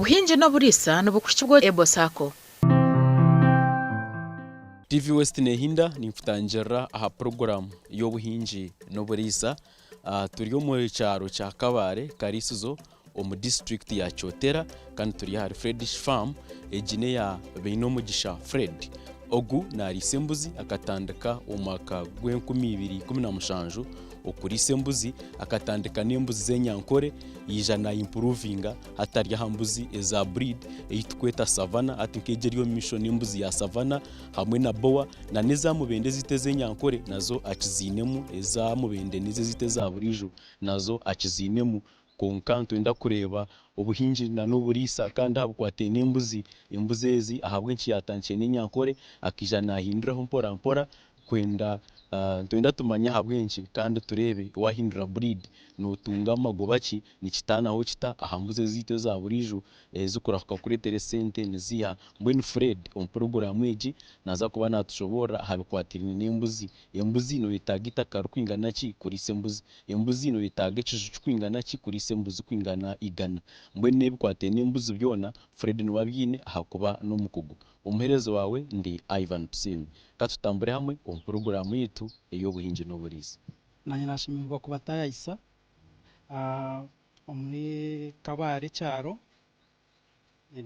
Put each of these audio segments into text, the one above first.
Obuhingi n'oburiisa nibukuhikibwa Ebo Sacco. TV West nehinda ninkutangirira aha puroguraamu y'obuhingi n'oburiisa. Turi omu kyaro kya Kabale Kariisizo omu disiturikiti ya Kyotera kandi turi ahari Fredish Farm. Egi n'eya Bainomugisha Fred. Ogu naariisa embuzi akatandika omu mwaka gw'enkumi ibiri ikumi na mushanju okuriisa embuzi. Akatandika n'embuzi z'enyankore yaija nayimpuruvinga hati ari aha mbuzi eza breed ei turikweta Savana. Hati nk'egi eri omu maisho n'embuzi ya Savana hamwe na Boer nana eza Mubende ezaitu ez'enyankore nazo akiziinemu, eza Mubende nizo ezaitu eza buriijo nazo akiziinemu. Kwonka nitwenda kureeba obuhingi n'oburiisa kandi aha bikwataine n'embuzi, embuzi ezi ahabw'enki yaatandikire n'enyankore akaija naahinduraho mpora mpora kwenda nitwenda tumanye ahabw'enki kandi tureebe waahindura breed nootunga magoba ki, nikitaanaho kita aha mbuzi ezaitu eza buriijo ezikurahuka kukureetera esente niziiha. Mbwenu Fred omu puroguraamu egi naaza kuba naatushoboorora aha bikwatiraine n'embuzi. Embuzi nooyetaaga eitaka ririkwingana ki kuriisa embuzi? Embuzi noyetaaga ekiju kikwingana ki kuriisa embuzi kwingana igana? Mbwenu n'ebikwataine n'embuzi byona Fred niwe abiine ahakuba n'omukugu. Omuheereza waawe ndi Ivan Tusiime. Ka tutambure hamwe omu puroguraamu yaitu ey'obuhingi n'oburiisa. Naanye nashemererwa kubataayayisa omuri Kabale ekyaro,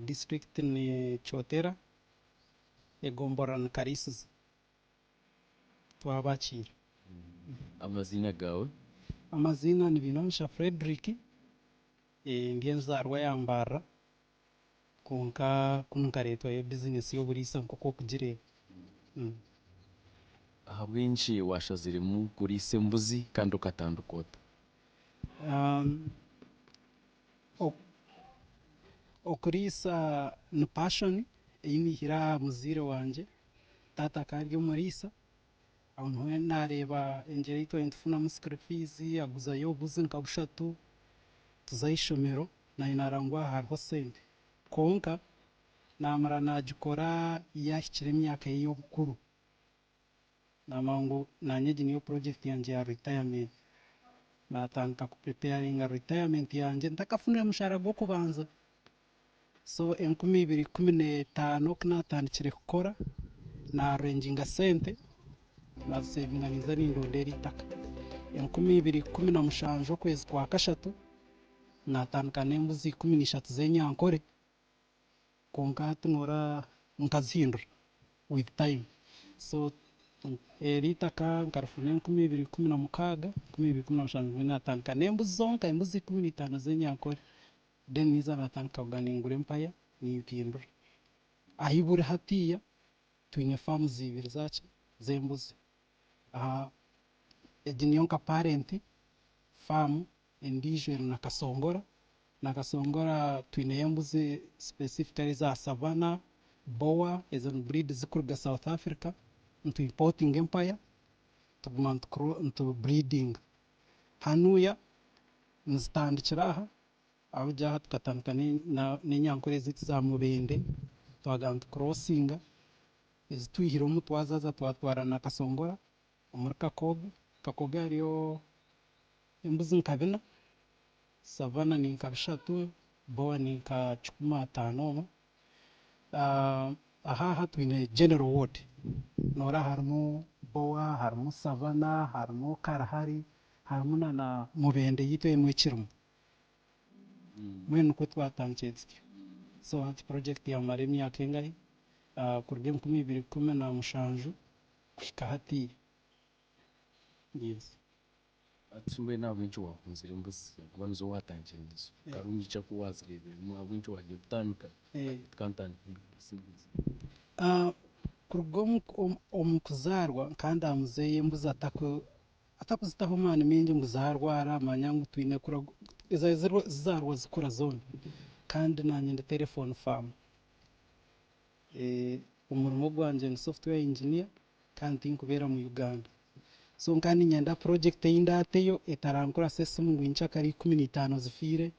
disiturikiti ni Kyotera, egomborora ni Kariisizo. Twabakiira. Amaziina gaawe? Amaziina ni Bainomugisha Fredrick, ndi enzaarwa ya Mbarara kwonka kunu nkareetwayo bizinesi y'oburiisa nk'oku orikugireeba. Ahabw'enki waashaziremu kuriisa embuzi kandi okatandika ota? Okuriisa ni passion ei naihire aha muzaire wangye. Taata akaba ari omuriisa, aho niho naareeba engyero ei twaba nitufunamu school fees, aguzayo obubuzi nka bushatu, tuza aha ishomero, naanye naareeba ngu aha hariho sente. Kwonka naamara naagikora yaahikire emyaka ye y'obukuru, naamanya ngu naanye egi niyo project yangye ya retirement. Naatandika ku preparinga retirement yangye ntakafunire mushaara gw'okubanza. So 2015 ku naatandikire kukora, naarenginga sente, naazisevinga ninza nindondera eitaka. 2017 okwezi kwa kashatu, naatandika n'embuzi 13 z'enyankore, kwonka hati noora nkazihindura with time. So eri eitaka nkarifuna 2016, 2017 mbwenu naatandika n'embuzi zonka, embuzi 15 z'enyankore. Then ninza natandika kuguma ningura empaya nimpindura. Ahi buri hatiiya twine farms ibiri zaki z'embuzi. Egi niyo nka parent farm endiijo eri Nakasongora. Nakasongora twineyo embuzi specifically eza Savannah, Boer ezo ni breed zikuruga South Africa. Nitu importinga empaya tuguma nitu breedinga. Hanuya nizitandikira aha, ahabw'okugira aha tukatandika n'enyankore zaitu za Mubende, twagamba nitu crossinga, ezi twihiremu twazaza twatwara na Kasongora omuri Kakoobe, Kakoobe hariyo embuzi nka bina, Savana ni nka bishatu, Bowa ni nka kikumi ataano omwo. Aha aha twine general ward, noreeba harimu Bowa, harimu Savana, harimu Karahari, harimu na na Mubende yaitu emwe ekirimu. Mbwenu nikwo twatandikire tutyo. So hati project yamara emyaka engahi? Kuruga 2017 kuhika hatiiya. Yes. Hati mbwenu ahabw'enki waakunzire embuzi ahakuba nizo waatandikire nazo? Karungi ki aku waazireebiremu ahabw'enki waagiire kutandika oti kantandike kuriisa embuzi? Kuruga omu kuzaarwa nkaba ndamuzeeyo embuzi atakuzitaho amaani maingi ngu zaarwara manya ngu twine zizaarwa zikura zoona kandi naanye ndi telephone farmer. Omurimo gwangye ndi software engineer kandi tinkubeera mu Uganda. So nkaba niinyenda project ei ndaateyo etarankurasa esimu ngu nyenkyakare 15 zifiire,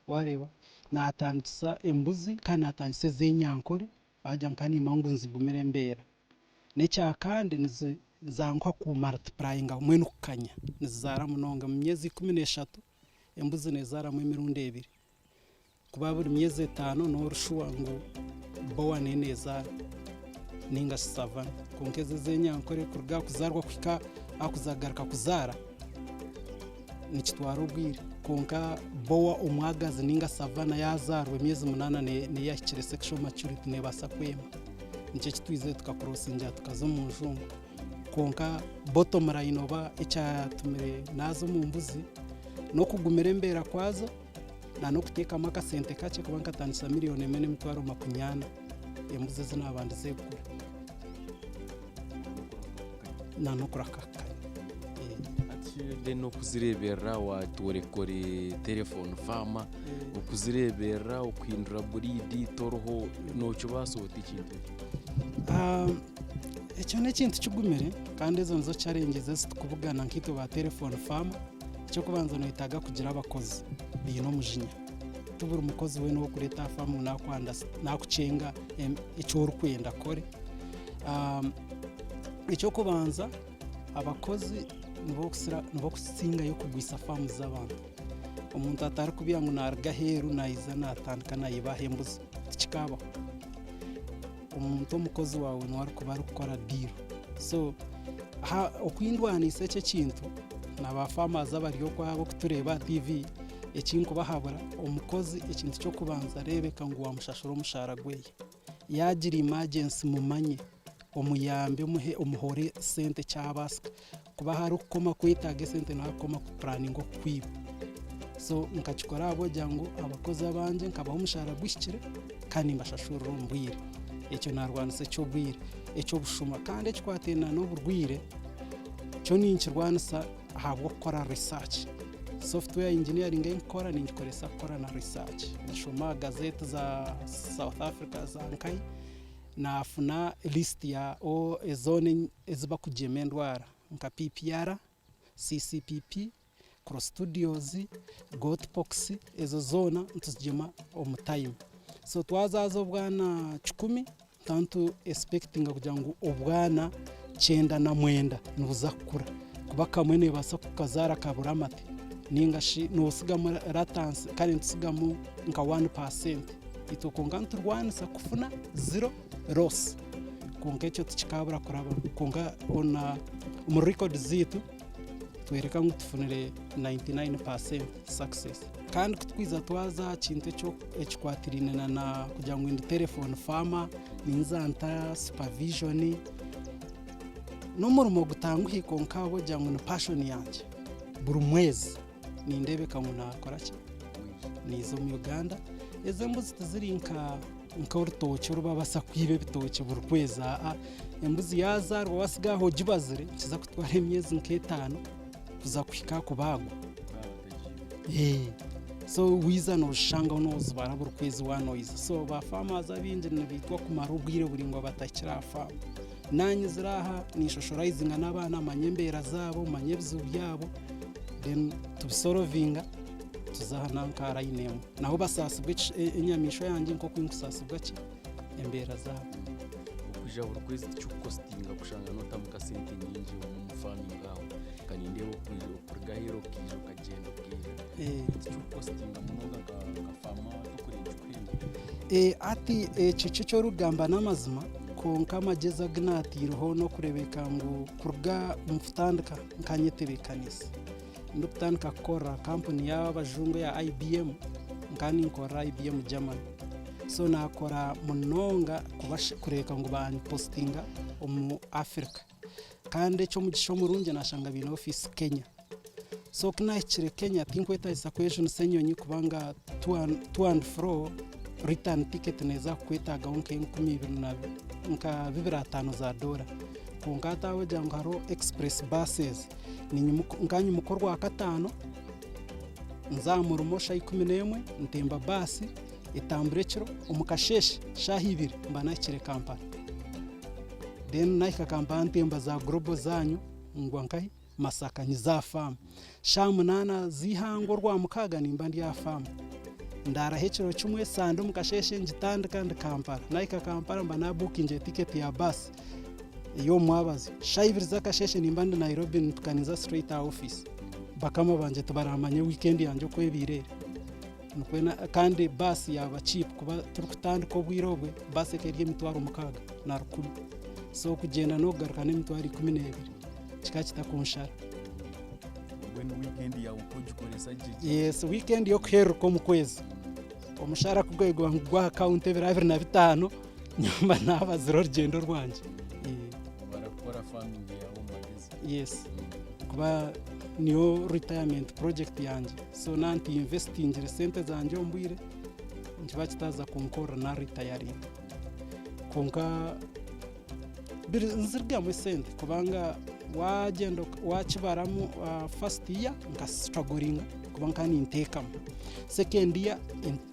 waareeba? Naatandikisa embuzi kandi naatandikisa ez'enyankore ahabw'okugira ngu nkaba niimanya ngu nizigumira embeera. N'ekyakandi nizanguha ku multiplyinga mbwenu kukanya, nizizaara munonga. Omu myezi 13 embuzi neezaaramu emirundi ebiri. Kuba buri myezi etaano noba shuwa ngu bowa neyo nezaara ninga shi savana. Kwonka ezi ez'enyankore kuruga aha kuzaarwa kuhika aha kuzagaruka kuzaara nikitwara obwire. Kwonka bowa omwagazi ninga savana yazaarwa emyezi munaana neyo yahikire sexual maturity nebaasa kwema. Nikyo eki twizire tukakurosingira tukaza omu njungu. Kwonka bottom line oba ekyatumire naaza omu mbuzi n'okugumira embeera kwazo na n'okuteekamu akasente kakye kuba nkatandikisa miriyoni emwe n'emitwaro makumi ana embuzi ezi naabandize kugura na n'okurakakanya. Hati n'okuzireeberera waatworeka ori telephone farmer, okuzireeberera, okuhindura buriidi toriho, nookibaasa ota ekintu ekyo? Ekyo n'ekintu kigumire kandi ezo nizo challenges ezi turikubugana nkaitwe ba telephone farmer. Eky'okubanza noyetaaga kugira abakozi baine omujinya. Ti buri mukozi weena ow'okureeta aha faamu naakucenga eki orikwenda akore. Eky'okubanza abakozi nibo barikusingayo kugwisa faamu z'abantu. Omuntu atarikubiha ngu naaruga aheeru naija naatandika naiba aha embuzi, tikikabaho. Omuntu omukozi waawe niwe arikuba arikukora diiru. So okwindwanisa eki ekintu na ba farmers abari okwo abarikutureeba aha TV, eki nkubahabura omukozi ekintu ky'okubanza reebeka ngu waamushashura omushaara gwe. Yaagira emergency mumanye, omuyambe omuhe omuhore sente kyabaasika kuba ahu arikukoma kwetaaga esente niho arikukoma kupuraninga okukwiba. So nkakikora ahabw'okugira ngu abakozi abangye nkabaha omushaara guhikire kandi nimbashashurira omu bwire. Ekyo naarwanisa eky'obwire, eky'obushuma kandi ekikwataine n'oburwaire kyo ninkirwanisa ahabw'okukora research. Software engineering ei nkukora ningikoresa kukora na research. Nshoma aha gazeti za South Africa za nkahi nafuna list ya zoona ezi bakugyema endwara nka PPR, CCPP, Clostridios, Goat pox ezo zoona nituzigyema omu time. So twazaaza obwana kikumi nituba nitu expectinga kugira ngu obwana 99 nibuza kukura kuba kamwe neebaasa kukazaara kabure amate ninga shi noosigamu latansi kare nitusigamu nka 1% itwe kwonka niturwanisa kufuna zero loss kwonka ekyo tikikaabura kurabamu kwonka omu record zaitu tworeka ngu tufunire 99% success. Kandi ku turikwija twaza aha kintu ekikwatiraine na kugira ngu ndi telephone farmer, ninza nta supervision, n'omurimo gutanguhi kwonka ahabw'okugira ngu ni passion yangye, buri mwezi nindeebeka ngu naakora ki, naiza omu Uganda. Ezo embuzi tiziri nka nk'orutookye oru babaasa kwiba ebitookye buri kwezi aa embuzi yaazaarwa waasiga aho ogibazire nikiza kutwara emyezi nk'etaano kuza kuhika kubaagwa. So waiza noozishangaho noozibara buri kwezi waaba noiza. So ba farmers abaingi nibaitwa kumara obwire buraingwa batahikire aha faamu. Naanyizire aha ninshoshoraizinga n'abaana manye embeera zaabo, manye ebizibu byabo then tubisorovinga tuze aha nanka layini emwe. Nabo basaasibwa enyamaishwa yangye nk'oku ndikusaasibwa ki embeera zaabo. Okwija buri kwezi tikikukositinga kushanga nootamu kasente nyingi omu faamingi aho. Nka nindeeba okwija okuruga aheeru okaija okagyenda okaija. Tikikukositinga munonga nka faama tokureeba ekikuhenda? Hati ekyo kyo eki orikugamba n'amazima kwonka amagyezi agu naataireho n'okureebeka ngu kuruga omu kutandika nkanyetebeekanisa. Ndikutandika kukorera kampuni y'abajungu eya IBM, nkaba ninkorera IBM Germany. So naakora munonga kureebeka ngu baanpositinga omu Africa. Kandi eky'omugisha omurungi naashanga baine ofiisi Kenya. So ku naahikire Kenya tinkwetagisa kwejunisa enyonyi kubanga to and fro return ticket neeza kukwetaagaho nk'enkumi ibiri na nka bibiri ataano za doora. Kwonka hati ahabw'okugira ngu hariho express buses, Nkanyimuka orwakataano nza aha murimo shaaha 11 ntemba baasi etambura ekiro omu kasheeshe shaaha ibiri mba nahikire Kampala. Then nahika Kampala ntemba za Global zaanyu ngwa nkahi Masaka nyiza aha faamu. Shaaha munaana z'eihangwe orwamukaaga nimba ndi aha faamu. Ndaaraho ekiro kimwe Sande omu kasheeshe ngitandika ndi Kampala. Nahika Kampala mba nabuukingire tiketi ya baasi. Ey'omu mwabazyo, shaaha ibiri z'akasheeshe nimba ndi Nairobi nituka ninza straight aha office. Bakama bangye tibaramanye weekend yangye oku ebaire eri. Nikwo na kandi baasi yaaba cheap kuba turikutandika obwire obwe baasi ekaba eri 6,000 so kugyenda n'okugaruka n'emitwaro 12 kikaba kitakunshara. Mbwenu wiikendi yaawe oka ogikoresa gye gye? Yes, wiikendi y'okuheeruka omu kwezi omushaara ku gwabaire guba nigugwa aha kawunti ebiro 25 nyamba naabazire orugyendo rwangye. Barakukora farming yaawe omu magezi. Yes, kuba niyo retirement project yangye so naaba nti-investingire sente zangye omu bwire nikiba kitaaza kunkorera na retiringa. Kwonka nizirigamu esente kubanga wagyenda wakibaramu first year nka strugglinga kuba nkaba ninteekamu, second year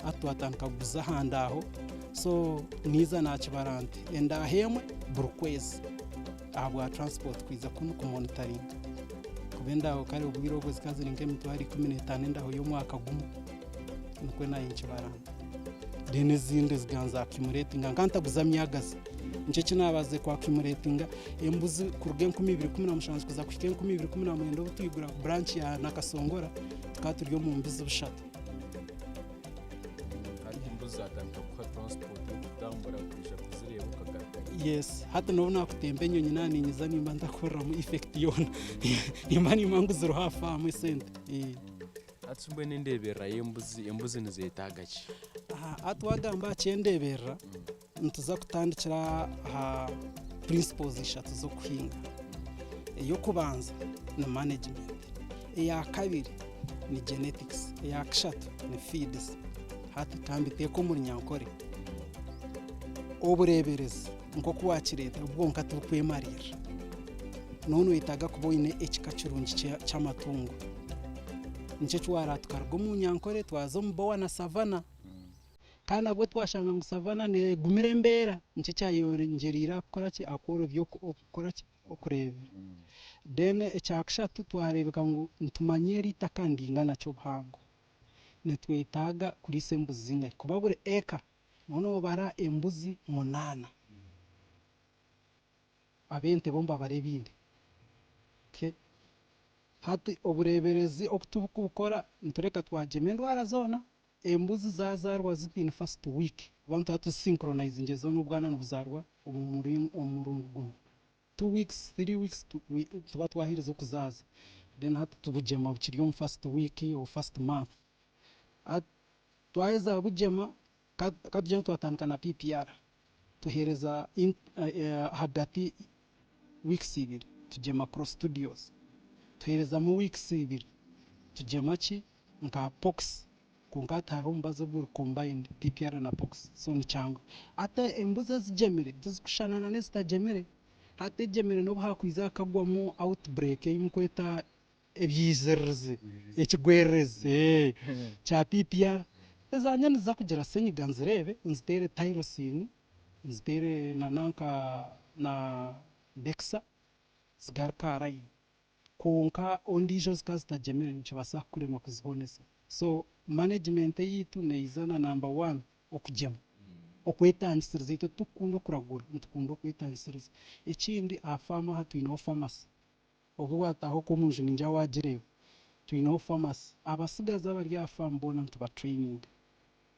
hati twatandika kuguza aha ndaaho so niiza nakibara nti endaaho emwe buri kwezi ahabwa transport kwija kunu kumonitaringa kuba endaaho kare obwire obwo zikaba ziri nk'emitwaro 15 endaaho y'omwaka gumwe nikwo naaye nkibara nti. Then ezindi ziganza accumulatinga nkaba ntaguza myagazi nikyo eki naabazize ku accumulatinga embuzi kuruga 2017 kuza kuhika 2019 obu twigura branch ya Nakasongora tukaba turi omu mbuzi bushatu. Hati embuzi zatandika kukuha transport y'okutambura kwija kuzireeba okagaruka. Yes, hati n'obu naakutemba enyonyi naaba ninyiza nimba ntakuhuriramu effect yoona nimba nimba nguzireho aha faamu esente. Hati mbwenu endeeberera y'embuzi, embuzi nizeetaaga ki? Hati waagamba aha ky'endeeberera, nituza kutandikira aha principles ishatu z'okuhinga. Ey'okubanza ni management, eya kabiri ni genetics, eya kashatu ni feeds. Hati ka mbiteeke omu Runyankore. Obureeberezi nk'oku waakireeta bwonka tiburikwemariirira. Nooba noyetaaga kuba oine ekika kirungi ky'amatungo. Nikyo eki waaraba tukaruga omu Nyankore twaza omu Bowa na Savana. Kandi nabwo twashanga ngu Savana neegumira embeera, nikyo ekyayongyereire aha kukora ki, aha kworobya okukora ki, okureeba. Then ekyakashatu twareebeka ngu nitumanya eri itaka niringana ki obuhango. Nitwetaaga kuriisa embuzi zingahi kuba buri eka nooba noobara embuzi munaana. Ab'ente bo nibabara ebindi. Hati obureeberezi obu turikubukora nitureka twagyema endwara zoona, embuzi zaazaarwa ziti first week kuba nituba tuzisynchronizinge zoona obwana nibuzaarwa omu muringo gumwe. 2 weeks, 3 weeks tuba twaherize okuzaaza then hati tubugyema bukiri omu first week or first month. Twaheza kubugyema, katugire ngu twatandika na PPR, tuheereza ahagati weeks ibiri tugyema clostridials, tuheerezamu weeks ibiri tugyema ki nka pox kwonka hati hariho omubazi oguri combined PPR na pox so nikyanguha. Hati embuzi ezigyemire tizikushushana n'ezitagyemire, hati egyemire nobu hakwija hakagwamu outbreak ei mukweta ebyiziririzi, ekigwererezi kya PPR, ezangye niziza kugira senyiga nzireebe nziteere tylosin, nziteere na nanka na dexa zigaruke aha line. Kwonka ondiijo zikaba zitagyemire nikibaasa kukurema kuziboneza. So management eyaitu neija na number one okugyema, okwetangisiriza itwe titukukunda okuragura nitukunda okwetangisiriza. Ekindi aha faamu aha twineho pharmacy, obu waataaha okwo omunju ningira waagireeba, twineho pharmacy, abatsigazi abari aha faamu boona nituba traininga.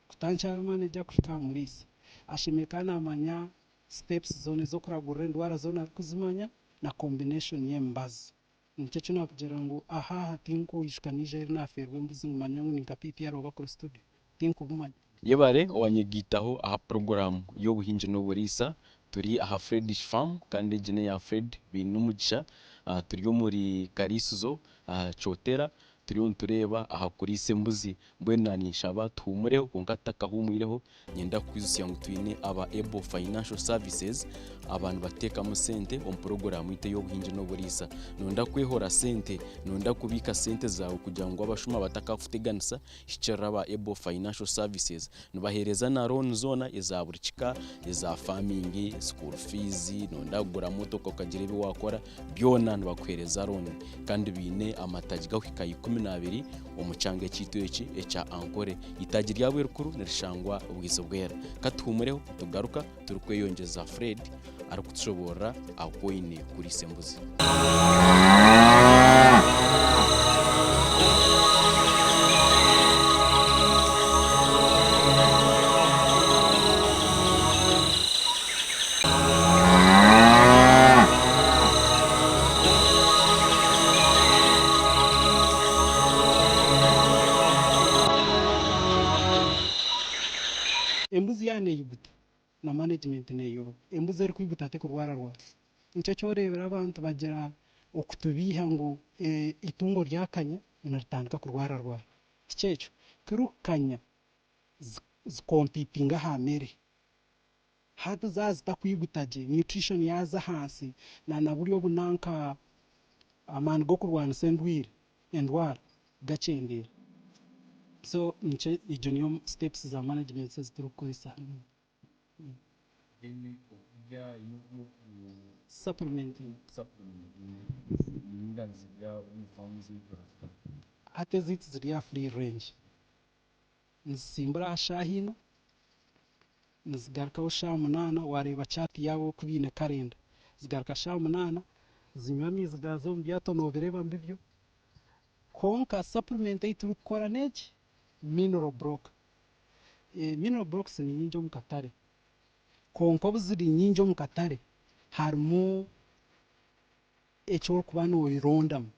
Kutandikira ahari manager kuhika aha muriisa, ashemereire kuba naamanya steps zoona ez'okuragurira endwara zoona arikuzimanya na combination y'emibazi. Nikyo eki naakugira ngu aha aha tinkwijuka niija ahu naafeerwa embuzi ngu manye ngu ni nka PPR oba clostridial, tinkubimanya. Yebare owanyegaitaho aha puroguraamu y'obuhingi n'oburiisa. Turi aha Fredish Farm kandi egi n'eya Fred Bainomugisha. Turi omuri Kariisizo aha Kyotera turiyo nitureeba aha kuriisa embuzi. Mbwenu naninshaba tuhumureho kwonka tutakahuumwireho niinyenda kukwijutsya ngu twine aba Able Financial Services aba nibateekamu sente omu puroguraamu yaitu ey'obuhingi n'oburiisa. Nooyenda kwehora sente, nooyenda kubiika sente zaawe kugira ngu abashuma batakakuteganisa, hikirira aba Able Financial Services. Nibaheereza na loan zoona eza buri kika, eza farming, school fees, nooyenda kugura motoka okagira ebi waakora, byona nibakuheereza loan. Kandi baine amataagi garikuhika 12 omu kyanga ekyaitu eki ekya Ankole. Eitaagi ryabo erikuru nirishangwa Bwizibwera. Ka tuhumureho nitugaruka turikweyongyeza Fred arikutushoboorora oku oine kuriisa embuzi. Na management neyoroba. Embuzi erikwiguta tekurwararwara. Nikyo eki oreebire abantu bagira okutubeiha ngu eitungo ryakanya niritandika kurwararwara. Tikyekyo, tirikukanya zikompitinga aha mere. Hati zaaba zitakwiguta gye, nutrition yaaza ahansi, na na buryo obu nanka amaani g'okurwanisa endwaire endwara gakyendeera. So nikyo egyo niyo steps za management ezi turikukoresa hanu. Then okurya Supplementing. Supplementing ninga nizirya omu faamu zaitu? Hati ezaitu ziri aha free range. Nizisimbura aha shaaha ina, nizigarukaho shaaha munaana, waareeba chart yaabo oku baine calendar. Zigaruka shaaha munaana, zinywa amaizi gaaza omu byato noobireeba nibyo. Kwonka supplement ei turikukora n'egi, mineral block. Mineral blocks ni nyingi omu katare. Kwonka obu ziri nyingi omu katare, harimu eki orikuba noirondamu.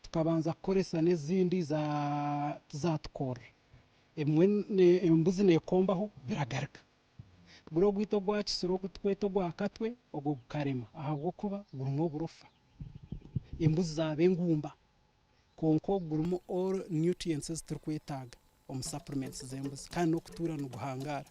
Tukabanza kukoresa n'ezindi tizaatukorera. Ebimwe embuzi neekombaho biragaruka. Guri ogwaitu ogwa kisura ogu turikweta ogwa katwe, ogwo gukarema ahabw'okuba gurimu oburofa. Embuzi zaaba engumba. Kwonka ogu gurimu all nutrients ezi turikwetaaga omu supplements z'embuzi kandi n'okutuura niguhangaara.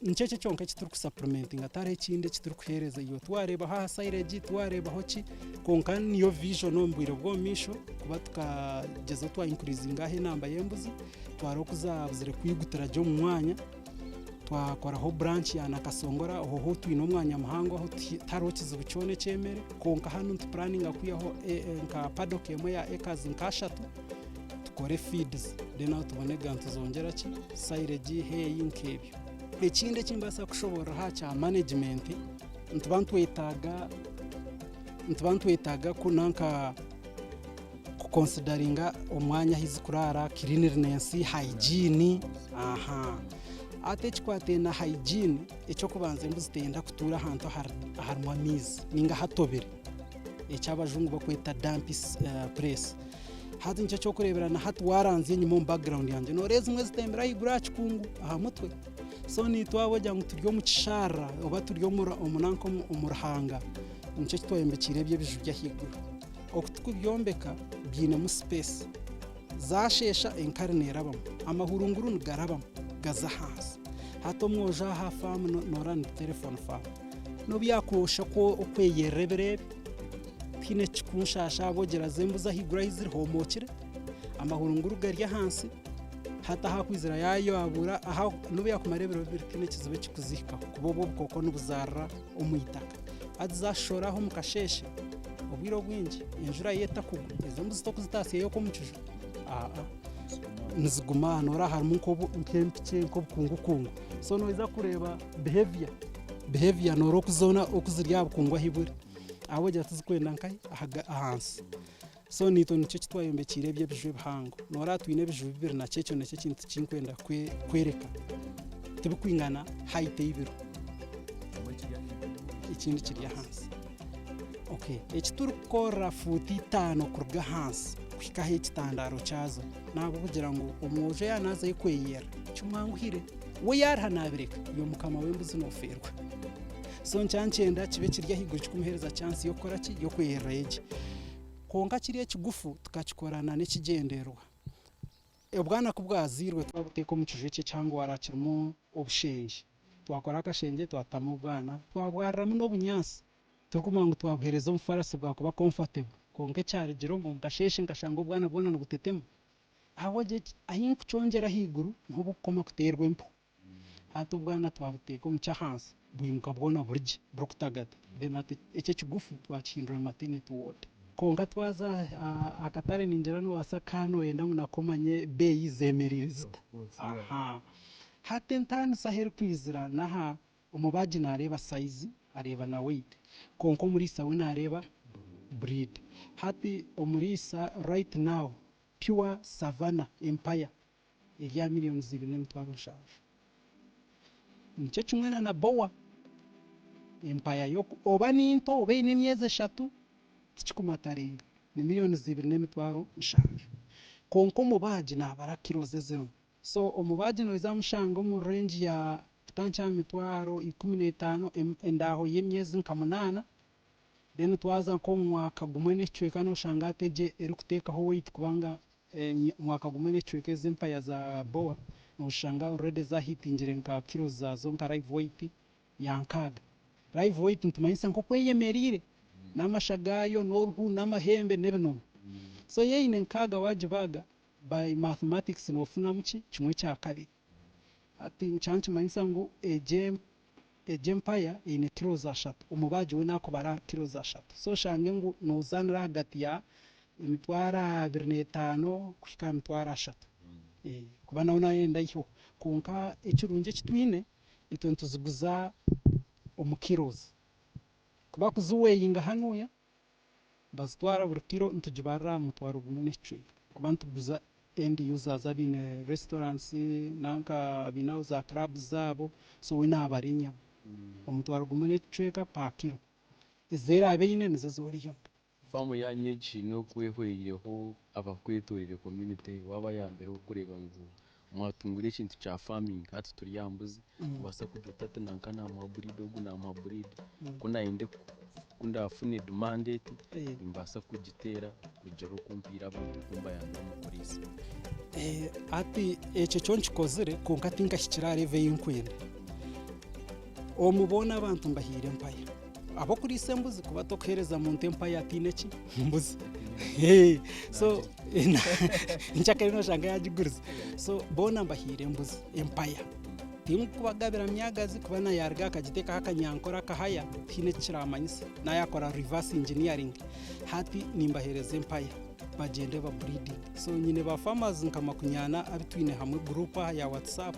Nikyo ekyo kyonka eki turikusapulimentinga tihariho ekindi eki turikuheereza iwe. Tiwareebaho aha silage, tiwareebaho ki, kwonka niyo vision omu bwire bw'omu maisho kuba tukagyezaho twa increasinga aho enamba y'embuzi, twareeba oku zaabuzire kwigutira gye omu mwanya, twakoraho branch ya Nakasongora aho ho twine omwanya muhango aho tihariho kizibu kyona eky'emere, kwonka hanu nitupuraninga kwihaho nka paddock emwe ya acres nk'ashatu tukore feeds then aho tubone kugira ngu tuzongyera ki silage, hay nk'ebyo. Ekindi eki mbaasa kushoboorora aha kya management, nituba nitwetaaga nituba nitwetaaga ku nanka kukonsidaringa omwanya ahu zikuraara, cleanliness, hygiene, aha. Hati ekikwataine na hygiene, eky'okubanza embuzi teyenda kutuura ahantu aharimu amaizi ninga ahatobire, eki abajungu barikweta dumpy place. Hati nikyo ky'okureebera na hati waaranzya enyima omu background yangye nooreeba ezimwe zitembire ahaiguru aha kikungu aha mutwe. So naitwe ahabw'okugira ngu turi omu kisharara oba turi omu nanka omu ruhanga, nikyo kitwayombekiire ebi ebiju by'ahaiguru. Oku turikubyombeka biinemu space, zaasheesha enkari neerabamu, amahurunguru nigarabamu gaza ahansi. Hati omwojo aha faamu nooreeba ni telephone farm, n'obu yaakwosha okweyerera ebiro ebi, Tihaine ekirikunshasha ahabw'okugira ngu embuzi ahaiguru ahu ziri hoomokire, amahurunguru gari ahansi, hati ahu akwizira yaayabuura n'obu yaakumara ebiro bibiri tihaine ekizibu ekirikuzihikaho kuba obwo obukooko nibuzaarira omu itaka. Hati zaashohora aho omu kasheeshe, obwire obwingi enjura yaaba etarikugwa, ezo embuzi torikuzitaasyayo okwo omu kiju, aa niziguma aha noreeba harimu nk'empikye nk'obukungukungu. So noija kureeba behavior, behavior noreeba oku zoona oku ziri aha bukungu ahu buri. Ahabw'okugira tizikwenda nkahi? Ahansi. So naitwe nikyo eki twayombekiire ebi ebiju ebihango. Noreeba twine ebiju bibiri nakyo ekyo nikyo ekintu eki nkwenda kworeka. Tibikwingana height ei biriho. Ekindi kiri ahansi. Okay, eki turikukorera fuuti itaano kuruga ahansi kuhika ahu ekitandaaro kyaza, n'ahabw'okugira ngu omwojo yaaba naazayo kweyerera kimwanguhire. We yaariha naabireka, iwe mukama w'embuzi noofeerwa. So nkya nkyenda kibe kiri ahaiguru kikumuheereza chance y'okukora ki? Y'okweyererayo gye. Kwonka kiri ekigufu tukakikora na n'ekigyendererwa. Obwana ku bwazairwe twabuteeka omu kiju eki ekihango wara kirimu obushengye. Twakora akashengye twatamu obwana, twabwariramu n'obunyaatsi turikumanya ngu twabuheereza omufarasi bwakuba comfortable. Kwonka ekyarugire omu kasheeshe nkashanga obwana bwona nibutetema. Ahabw'okugira ki? Ahi nkukyongyera ahaiguru niho bukukoma kuteerwa empeho. Hati obwana twabuteeka omu ky'ahansi bwimuka bwona buri gye burikutagata. Then hati eki ekigufu twakihindura maternity ward. Kwonka twaza aha katare ningira nobaasa kuba noyenda ngu nako omanye ebeeyi zemereire zita. Hati entaaniso ahu erikwizira n'aha omubaagi naareeba size areeba na weight kwonka omuriisa we naareeba breed. Hati omuriisa right now pure savannah empire eri aha miriyoni 2.7. Nikyo kimwe na na bowa, empaya yo oba ni nto oba eine emyezi eshatu tikikumataringa, ni miriyoni 2.7. Kwonka omubaagi naabara kilos ezirimu. So omubaagi noija kumushanga omu range ya. Kutandikira aha mitwaro 15 endaaho y'emyezi nka munaana, then twaza nk'omu mwaka gumwe n'ekicweka noshanga hati egyo erikuteekaho weight kubanga mwaka gumwe n'ekicweka ezi empaya za boar noshanga already zahitingire nka kilos zaazo nka live weight ya 60. Live weight nitumanyisa nk'oku eyemereire n'amasha gaayo n'oruhu n'amahembe n'ebinono. So yaine 60 waagibaaga by mathematics nofunamu ki? Kimwe kya kabiri. Hati nikyo nikimanyisa ngu egyo egyo empaya eine kilos ashatu, omubaagi we nakubara aha kilos ashatu. So oshange ngu nozaanira ahagati ya 25,000 kuhika aha 30,000 kuba nawe nayenda aiheho. Kwonka ekirungi eki twine, itwe nituziguza omu kilos. Ku bakuziweyinga hanuya, Nibazitwara buri kiro nitugibarira aha 10,000 n'ekicweka kuba nituguza end users abaine restaurants nanka abaine aho za clubs zaabo so we nabara enyama 10,000 n'ekicweka per kiro ezi eraabe eine nizo ezi oriihamu. Faamu yaanyu egi n'oku ehweireho abakwetoreire community waabayambireho kureeba ngu mwatungura ekintu kya farming hati turi aha mbuzi kubaasa kugira oti hati nanka naamuha breed ogu naamuha breed ku naayenda ku ndaafune demand eti nimbaasa kugiteera kugira oku mpiire abantu oku mbayambire omu kuriisa. Hati ekyo kyo nkikozire kwonka tinkahikire aha level ei nkwenda. Omu boona abantu mbahaire empaya. Ab'okuriisa embuzi kuba tokuheereza muntu empaya ataine ki? Mbuzi. So nkyakare noshanga yagigurize. So boona mbahaire embuzi empaya. Tinkubagabira myagazi kuba na yaruga akagiteekaho akanyankore akahaya tihaine eki kiramanyisa. Nayakora reverse engineering. Hati nimbaheereza empaya bagyende ba breedinge. So nyine ba farmers nka makunyana abu twine hamwe group aha ya WhatsApp.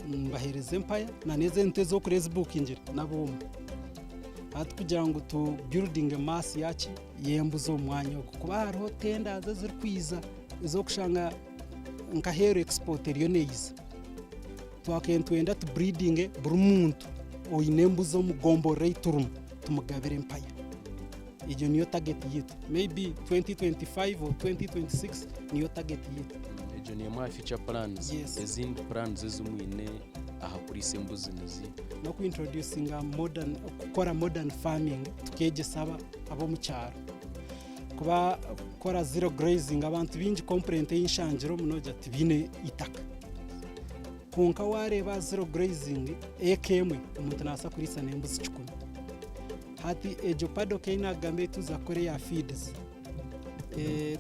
Mbaheereza empaya na n'ezi ente ez'okurya ezi buukingire n'ab'omu. Hati kugira ngu tu buildinge mass yaki y'embuzi omu mwanya ogu kuba hariho tenders ezirikwija ez'okushanga nk'aheeru export eriyo neija. Twakabaire nitwenda tu breedinge buri muntu oine embuzi omu gomborora ei turimu tumugabire empaya. Egyo niyo target yaitu. Maybe 2025 or 2026 niyo target yaitu. Egyo n'emwe aha future plans. Yes. Ezindi plans ezi mwine aha kuriisa embuzi niziiha? N'oku introducinga modern, kukora modern farming tukeegyesa ab'omu kyaro. Kuba kukora zero grazing abantu baingi complaint ei nshangire omu noogira tibaine eitaka. Kwonka waareeba zero grazing eka emwe omuntu naabaasa kuriisa n'embuzi kikumi. Hati egyo paddock ei naakugamba ei tuza kukora eya feeds,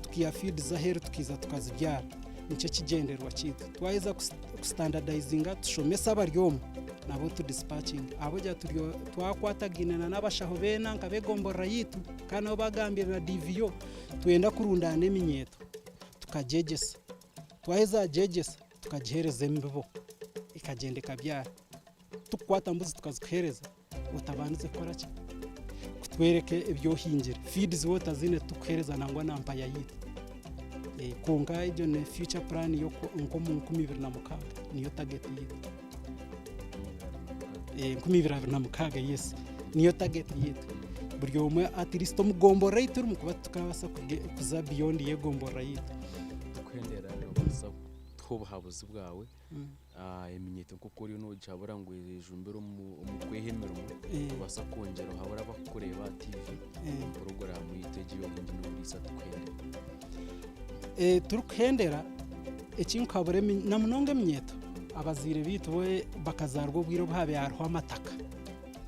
tukaiha feeds aheeru tukaija tukazibyara nikyo kigyendererwa kyaitu. Twaheza kusitandayizinga tushomese abari omu nabo tudisipakinge ahabw'okugira twakwatagaine n'abashaho beena nk'ab'egomborora yaitu kandi nabo baagambire na DVO twenda kurundaana eminyeeto tukagyegyesa, twaheza kugyegyesa tukagiheereza emibibo ekagyenda ekabyara. Tikukwata mbuzi tukazikuheereza otabandize kukora ki? Kutwereka ebi ohingire. Feeds waaba otaziine titukuheereza nangwa na mpaya yaitu. Kwonka egyo ni future plan nk'omu 2006 niyo target yaitu. 2026 yes niyo target yaitu. Buri omwe at least omu gomborora ei turimu kuba tukabaasa kuza beyond y'egomborora yaitu. Tukuhendera noobaasa kutuha obuhabuzi bwawe Eminyeeto nk'oku oriyo noogihabura ngu ejumbire omu kweha emirimo, noobaasa kwongyera ohabure abarikukureeba aha tiivi omu puroguraamu yaitu egi ey'obuhingi n'oburiisa Tukuhendere. Turikuhendera, eki nkuhabura na munonga eminyeeto, abazaire baitu bo bakazaarwa obwire obu haabaire hariho amataka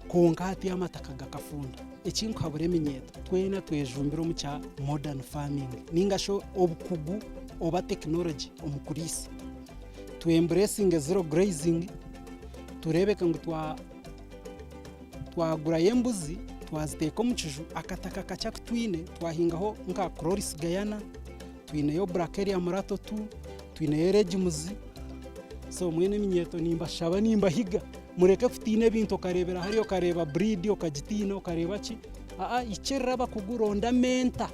kwonka hati amataka gakafunda. Eki nkuhabura eminyeeto, twena twejumbire omu kya modern farming nainga shi obukugu oba tekinologye omu kuriisa. Tu embracinge zero grazing tureebeke ngu twagurayo embuzi twaziteeka omu kiju akataka kakye aku twine twahingaho nka Chloris Gayana, twineyo Bracharia murato tu, twineyo legumes so mbwenu eminyeeto nimbashaba nimbahiga mureke kutiina ebintu okareebera hariya okareeba breed okagitiina okareeba ki, aa ikirira abakugu ronda mentor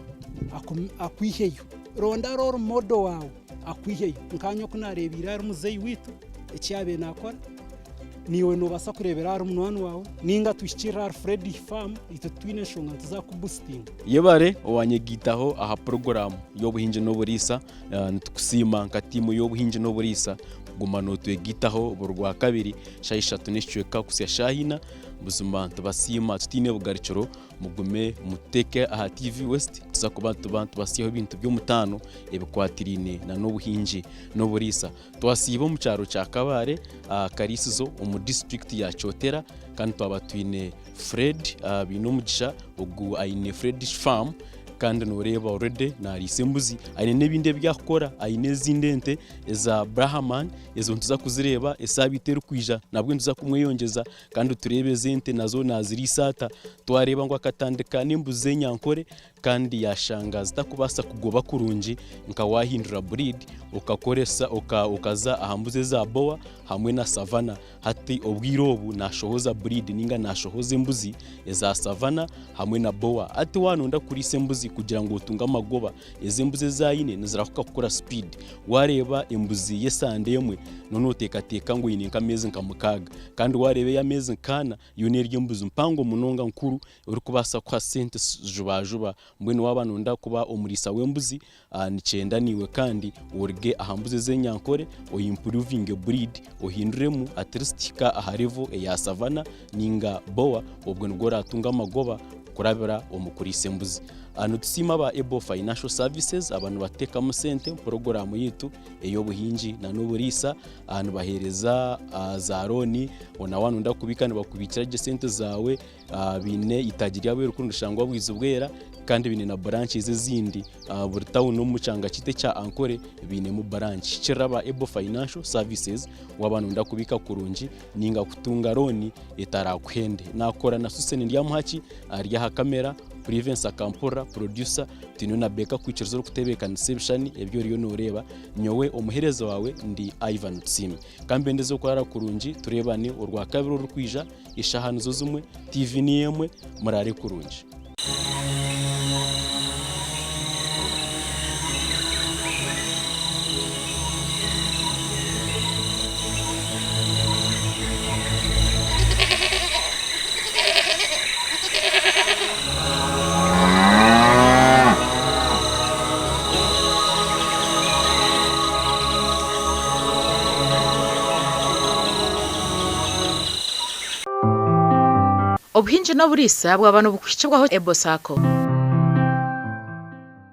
akwiheyo, ronda role model waawe. Akwiheyo. Nkaanye oku naareebeire ahari muzeeyi waitu eki yaabaire naakora, naiwe noobaasa kureebera ahari munywani waawe nainga tuhikirire ahari Fred Farm itwe titwine nshonga nituza kukubusitinga. Yebare owanyegaitaho aha puroguraamu y'obuhingi n'oburiisa. Nitukusiima nka tiimu y'obuhingi n'oburiisa. kuguma nootwegaitaho buri Rwakabiri shaaha ishatu n'ekicweka kuhitsya shaaha ina. Buzima nitubasiima tutaine bugarukiro. Mugume mututeeke aha TV West tuza kuba nituba nitubasiihaho ebintu by'omutaano ebikwatiraine n'obuhingi n'oburiisa. Twasiiba omu kyaro kya Kabale aha Kariisizo omu disiturikiti ya Kyotera kandi twaba twine Fred Bainomugisha ogu aine Fredish Farm kandi noreeba already nariisa embuzi aine n'ebindi ebi arikukora aine ezindi ente eza Brahman ezo nituza kuzireeba esaabiiti erikwija nabwo nituza kumweyongyeza kandi tureebe ezi ente nazo naziriisa ata. Twareeba ngu akatandika n'embuzi z'enyankore kandi yashanga zitakubaasa kugoba kurungi nka wahindura breed okakoresa okaza aha mbuzi eza boer hamwe na savana. Hati obwire obu nashohoza breed ninga nashohoza embuzi eza savana hamwe na boer. Hati waaba noyenda kuriisa embuzi kugira ngu otunge amagoba, ezi embuzi ezi ayine nizirahuka kukura speed. Wareeba embuzi y'esande emwe noba noteekateeka ngu eine nk'ameezi nka mukaaga kandi wareeba ey'ameezi nk'ana yo n'eri embuzi mpango munonga nkuru erikubaasa kukuha sente jubajuba. Mbwenu waaba nooyenda kuba omuriisa w'embuzi, nikyenda naiwe kandi oruge aha mbuzi ez'enyankore oyimpuruvinge breed ohinduremu at least hika aha level eya savana ninga boa obwo nibwo oratunga amagoba kurabira omu kuriisa embuzi. Nitusiima aba Able Financial Services aba nibateekamu sente omu puroguraamu yaitu ey'obuhingi n'oburiisa. Nibaheereza za looni na waaba nooyenda kubiika nibakubiikira gye sente zaawe. Baine eitaagi ryabo erikuru nirishangwa Bwizibwera kandi baine na branches ezindi buri tawuni omu kyanga kyaitu ekya Ankole bainemu branch. Kirira aba Able Financial Services waaba nooyenda kubiika kurungi ninga kutunga looni etarakuhende. Naakora na Susan Ndyamuhaki ari aha kamera, Privence Akampurira producer, twine na Baker Kwikiriza orikutebeekanisa ebishushani ebi oriyo nooreeba. Nyowe omuheereza waawe ndi Ivan Tusiime. Ka mbendeze okurara kurungi tureebane Orwakabiri orurikwija. Eshaaha nizo zimwe, TV niyo emwe, muraare kurungi. Obuhingi n'oburiisa bwaba nibukuhikibwaho Ebo Sacco.